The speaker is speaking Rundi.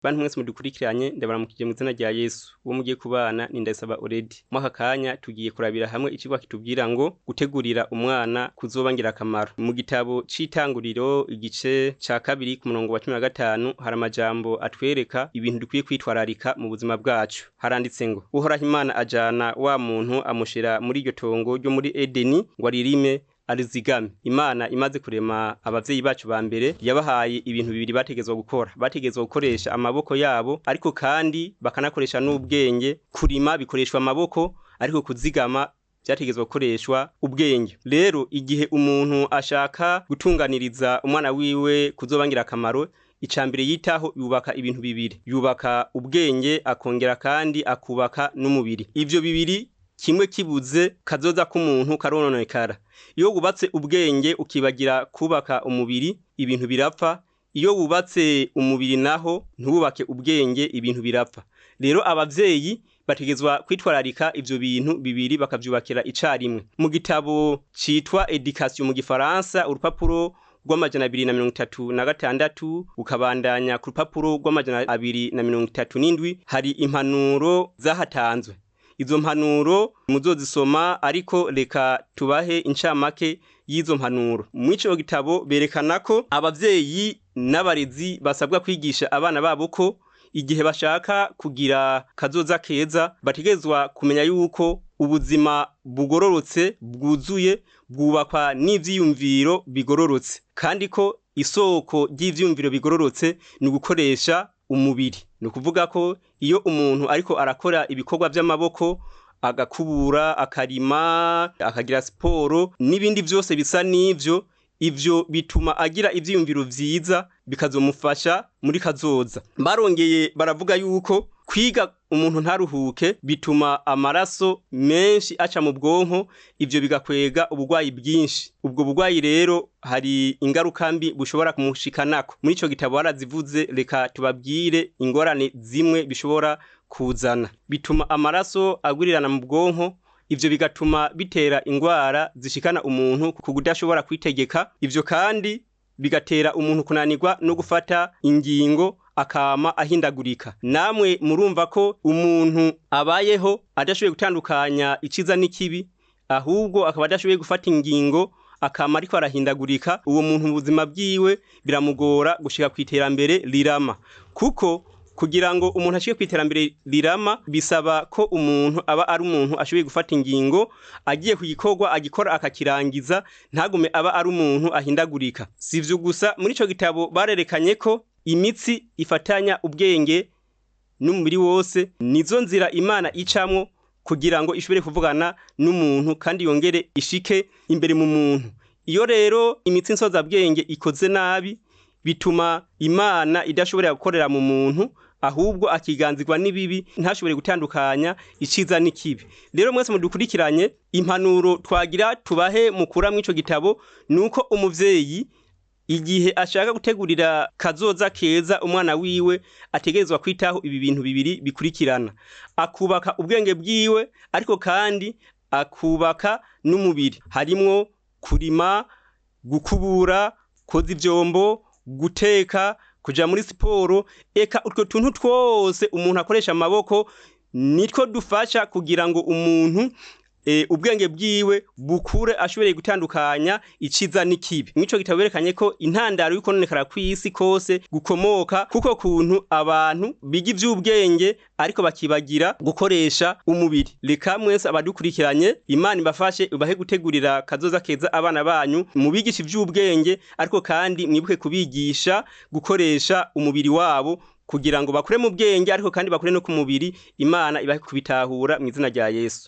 Bantu mwese mudukurikiranye, ndabaramukije mu izina rya Yesu. Uwo mugiye kubana ni Ndayisaba Oredi. Mwaka kanya tugiye kurabira hamwe icigwa kitubwira ngo gutegurira umwana kuzoba ngirakamaro. Mu gitabo c'itanguriro, igice ca kabiri, ku murongo wa 15, hari amajambo atwereka ibintu dukwiye kwitwararika mu buzima bwacu. Haranditse ngo: "Uhoraho Imana ajana wa muntu, amushira muri iryo tongo ryo muri Edeni ngo aririme, arizigame." Imana imaze kurema abavyeyi bacu ba mbere, yabahaye ibintu bibiri bategezwa gukora. Bategezwa gukoresha amaboko yabo, ariko kandi bakanakoresha n'ubwenge. Kurima bikoreshwa amaboko, ariko kuzigama vyategezwa gukoreshwa ubwenge. Rero igihe umuntu ashaka gutunganiriza umwana wiwe kuzoba ngirakamaro, icambere yitaho, yubaka ibintu bibiri: yubaka ubwenge, akongera kandi akubaka n'umubiri. Ivyo bibiri kimwe kibuze, kazoza k'umuntu karononekara. Iyo wubatse ubwenge ukibagira kubaka umubiri, ibintu birapfa. Iyo wubatse umubiri naho ntiwubake ubwenge, ibintu birapfa. Rero abavyeyi bategezwa kwitwararika ivyo bintu bibiri, bakavyubakira icarimwe. Mu gitabo citwa Education mu gifaransa, urupapuro rw'236 ukabandanya ku rupapuro rw'237, hari impanuro zahatanzwe. Izo mpanuro muzozisoma, ariko reka tubahe incamake y'izo mpanuro. Mw'ico gitabo berekana ko abavyeyi n'abarezi basabwa kwigisha abana babo ko igihe bashaka kugira kazoza keza, bategerezwa kumenya yuko ubuzima bugororotse bwuzuye bwubakwa n'ivyiyumviro bigororotse, kandi ko isoko ry'ivyiyumviro bigororotse ni ugukoresha umubiri. Ni ukuvuga ko iyo umuntu ariko arakora ibikorwa vy'amaboko, agakubura, akarima, akagira siporo n'ibindi vyose bisa n'ivyo, ivyo bituma agira ivyiyumviro vyiza bikazomufasha muri kazoza. Barongeye baravuga yuko kwiga umuntu ntaruhuke bituma amaraso menshi aca mu bwonko, ivyo bigakwega ubugwayi bwinshi. Ubwo bugwayi rero hari ingaruka mbi bushobora kumushikanako. Muri ico gitabo barazivuze, reka tubabwire ingorane zimwe bishobora kuzana. Bituma amaraso agwirirana mu bwonko, ivyo bigatuma bitera ingwara zishikana umuntu ku kudashobora kwitegeka. Ivyo kandi bigatera umuntu kunanirwa no gufata ingingo, akama ahindagurika. Namwe murumva ko umuntu abayeho adashoboye gutandukanya iciza n'ikibi, ahubwo akaba adashoboye gufata ingingo, akama ariko arahindagurika, uwo muntu mu buzima bwiwe biramugora gushika kw'iterambere rirama. Kuko kugira ngo umuntu ashike kw'iterambere rirama, bisaba ko umuntu aba ari umuntu ashoboye gufata ingingo, agiye ku gikorwa agikora akakirangiza, ntagume aba ari umuntu ahindagurika. Si ivyo gusa, muri ico gitabo barerekanye ko imitsi ifatanya ubwenge n'umubiri wose nizo nzira Imana icamwo kugira ngo ishobore kuvugana n'umuntu kandi yongere ishike imbere mu muntu. Iyo rero imitsi nsozabwenge ikoze nabi, bituma Imana idashobora gukorera mu muntu, ahubwo akiganzirwa n'ibibi, ntashobore gutandukanya iciza n'ikibi. Rero mwese mudukurikiranye, impanuro twagira tubahe mukura mw'ico gitabo nuko umuvyeyi igihe ashaka gutegurira kazoza keza umwana wiwe, ategerezwa kwitaho ibi bintu bibiri bikurikirana: akubaka ubwenge bwiwe, ariko kandi akubaka n'umubiri. Harimwo kurima, gukubura, koza ivyombo, guteka, kuja muri siporo, eka utwo tuntu twose umuntu akoresha amaboko nitwo dufasha kugira ngo umuntu ubwenge bwiwe bukure, ashobore gutandukanya iciza n'ikibi. Mwico gitabo berekanye ko intandaro y'ukononekara kw'isi kose gukomoka kuko kuntu abantu biga ivy'ubwenge ariko bakibagira gukoresha umubiri. Reka mwese abadukurikiranye, Imana ibafashe, ibahe gutegurira kazoza keza abana banyu, mubigisha ivy'ubwenge, ariko kandi mwibuke kubigisha gukoresha umubiri wabo kugira ngo bakure mu bwenge, ariko kandi bakure no ku mubiri. Imana ibahe kubitahura mu izina rya Yesu.